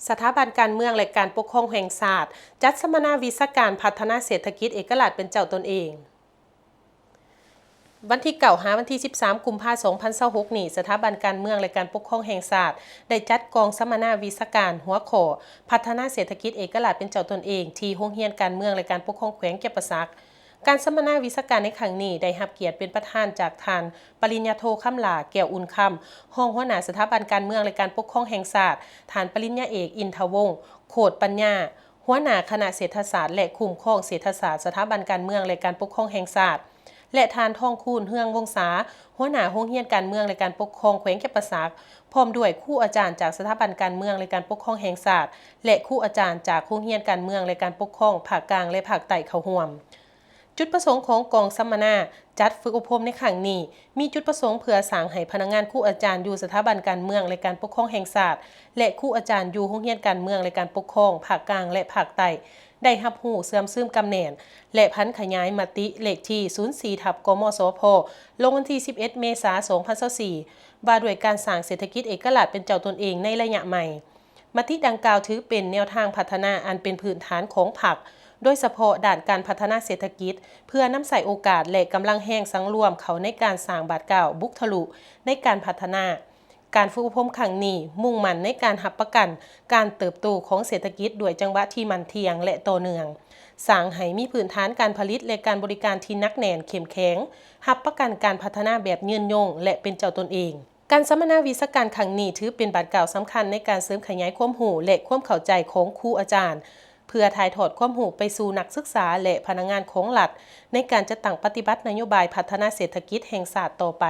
ສະຖາບັນການເມືອງ ແລະ ການປົກຄອງແຫ່ງຊາດ ຈັດສຳມະນາວິຊາການພັດທະນາເສດຖະກິດເອກະລາດເປັນເຈົ້າຕົນເອງ. ວັນທີເກົ້າ ຫາ ວັນທີສິບສາມ ກຸມພາ ສອງພັນຊາວຫົກນີ້, ສະຖາບັນການເມືອງ ແລະ ການປົກຄອງແຫ່ງຊາດ ໄດ້ຈັດກອງສຳມະນາວິຊາການຫົວຂໍ້ ພັດທະນາເສດຖະກິດເອກະລາດເປັນເຈົ້າຕົນເອງ ທີ່ໂຮງຮຽນການເມືອງ ແລະ ການປົກຄອງແຂວງຈຳປາສັກ. ການສຳມະນາວິຊາການໃນຄັ້ງນີ້ ໄດ້ຮັບກຽດເປັນປະທານຈາກທ່ານ ປະລິນຍາໂທ ຄຳຫຼ້າ ແກ້ວອຸ່ນຄຳ ຮອງຫົວໜ້າສະຖາບັນການເມືອງ ແລະ ການປົກຄອງແຫ່ງຊາດ, ທ່ານ ປະລິນຍາເອກ ອິນທະວົງ ໂຄດປັນຍາ ຫົວໜ້າຄະນະເສດຖະສາດ ແລະ ຄຸ້ມຄອງເສດຖະສາດ ສະຖາບັນການເມືອງ ແລະ ການປົກຄອງແຫ່ງຊາດ ແລະ ທ່ານ ທອງຄູນ ເຮືອງວົງສາ ຫົວໜ້າໂຮງຮຽນການເມືອງ ແລະ ການປົກຄອງແຂວງຈຳປາສັກ, ພ້ອມດ້ວຍຄູອາຈານຈາກສະຖາບັນການເມືອງ ແລະ ການປົກຄອງແຫ່ງຊາດ ແລະ ຄູອາຈານຈາກໂຮງຮຽນການເມືອງ ແລະ ການປົກຄອງພາກກາງ ແລະ ພາກໃຕ້ເຂົ້າຮ່ວມ. ຈຸດປະສົງຂອງກອງສຳມະນາຈັດຝຶກອົບຮົມໃນຄັ້ງນີ້ ມີຈຸດປະສົງເພື່ອສ້າງໃຫ້ພະນັກງານຄູອາຈານຢູ່ສະຖາບັນການເມືອງ ແລະ ການປົກຄອງແຫ່ງຊາດ ແລະ ຄູອາຈານຢູ່ໂຮງຮຽນການເມືອງ ແລະ ການປົກຄອງພາກກາງ ແລະ ພາກໃຕ້ ໄດ້ຮັບຮູ້ເຊື່ອມຊຶມກຳແໜ້ນ ແລະ ຜັນຂະຫຍາຍມະຕິເລກທີສູນສີ່ ທັບ ກມສພ ລົງວັນທີສິບເອັດ ເມສາ ສອງພັນຊາວສີ່ ວ່າດ້ວຍການສ້າງເສດຖະກິດເອກະລາດເປັນເຈົ້າຕົນເອງໃນໄລຍະໃໝ່. ມະຕິດັ່ງກ່າວຖືເປັນແນວທາງພັດທະນາອັນເປັນພື້ນຖານຂອງພັກ, ໂດຍສະເພາະດ້ານການພັດທະນາເສດຖະກິດ ເພື່ອນຳໃຊ້ໂອກາດ ແລະ ກຳລັງແຮງສັງລວມເຂົ້າໃນການສ້າງບາດກ້າວບຸກທະລຸໃນການພັດທະນາ. ການຝຶກອົບຮົມຄັ້ງນີ້ມຸ່ງໝັ້ນໃນການຮັບປະກັນການເຕີບໂຕຂອງເສດຖະກິດດ້ວຍຈັງຫວະທີ່ໝັ້ນທ່ຽງ ແລະ ຕໍ່ເນື່ອງ, ສ້າງໃຫ້ມີພື້ນຖານການຜະລິດ ແລະ ການບໍລິການທີ່ໜັກແໜ້ນເຂັ້ມແຂງ, ຮັບປະກັນການພັດທະນາແບບຍືນຍົງ ແລະ ເປັນເຈົ້າຕົນເອງ. ການສຳມະນາວິຊາການຄັ້ງນີ້ຖືເປັນບາດກ້າວສຳຄັນໃນການເສີມຂະຫຍາຍຄວາມຮູ້ ແລະ ຄວາມເຂົ້າໃຈຂອງຄູອາຈານ, ເພື່ອຖ່າຍທອດຄວາມຮູ້ໄປສູ່ນັກສຶກສາ ແລະ ພະນັກງານຂອງລັດ ໃນການຈັດຕັ້ງປະຕິບັດນະໂຍບາຍພັດທະນາເສດຖະກິດແຫ່ງຊາດຕໍ່ໄປ.